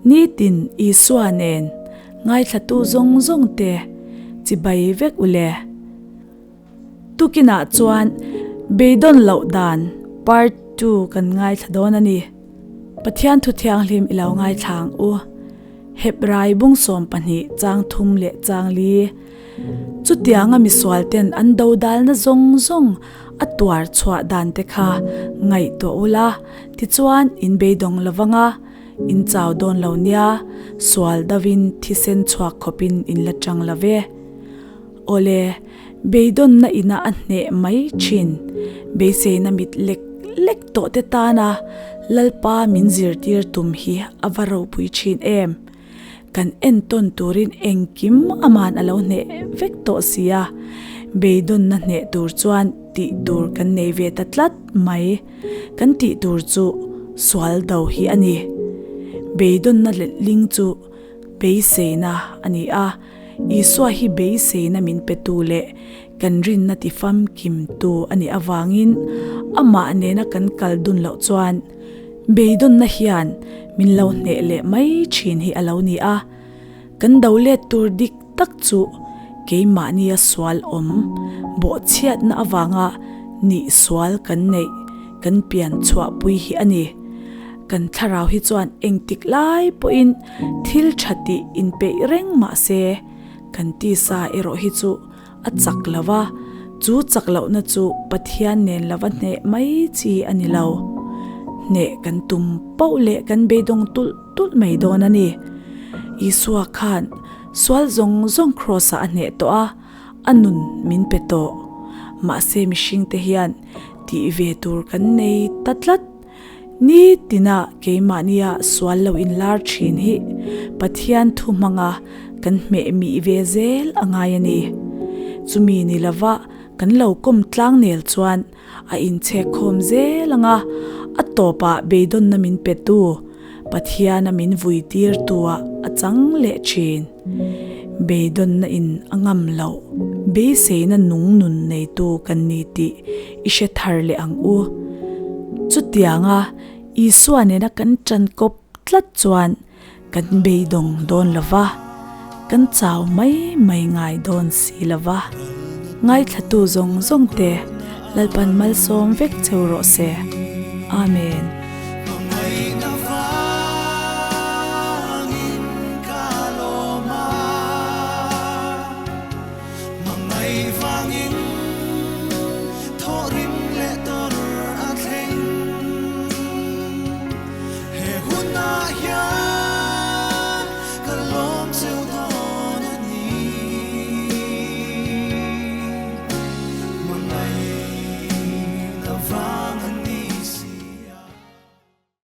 Nitin Isua nen ngaithlatu zawng zawng te chibai vek u le. Tukinah chuan beidawn loh dan part ii kan ngaithla dawn a ni. Pathian thu thianghlim i lo ngaithla ang u. Hebrai bung 12 chang thum leh chang li. Chutianga misual ten an dodalna zawng zawng a tuar chhuah dan te kha ngaihtuah ula, tichuan in beidawng lovang a, in chau dawn lo nia, sual dovin thisen chhuak khawpin in la chang lo ve. Awle, beidawnna ina a hneh mai thin. Beiseina mit lek lek tawh te tana Lalpa min zirtir tum hi a va ropui thin em. Kan entawn turin engkim aman a lo hneh vek tawh si a, beidawnna hneh tur chuan tih tur kan nei ve ta tlat mai. Kan tih tur chu sual do hi a ni. Beidawnna letling chu beiseina a ni a. Isua hi beiseina min petu leh kan rinna tifamkimtu a nih avangin amah nena kan kal dun loh chuan beidawnna hian min lo hneh leh mai thin hi a lo ni a. Kan do let tur dik tak chu keimahnia sual awm bawhchhiatna avanga nih sual kan neih kan pian chhuahpui hi a ni. Kan thlarau hi chuan engtik lai pawhin Thil tha tih inpeih reng mah se, kan tisa erawh hi chu a chak lo va, chu chak lohna chu Pathian nen lova hneh mai chi a ni lo. Hneh kan tum poh leh kan beidawng tulh tulh mai dawn a ni. Isua khan sual zawng zawng Kraws-ah a hneh tawh a, a nun min pe tawh. Mahse mihringte hian tih ve tur kan nei ta tlat. Ni tina keimahnia sual lo inlar thin hi Pathian thu hmanga kan hmeh mih ve zel a ngai a ni. Chumi ni lova kan lo kawm tlang nel chuan a inchhek khawm zel ang a, a tawpah beidawnna min petu Pathiana min vui tirtuah a chang leh thin. Beidawnna in a ngam loh, beiseina nung nun neitu kan ni tih i hre thar leh ang u. Chutianga Isua nena kan ṭan kawp tlat chuan kan beidawng dawn lo va, kan chau mai mai ngai dawn si lo va. Ngaithlatu zawng zawng te Lalpan malsawm vek cheu rawh se. Amen.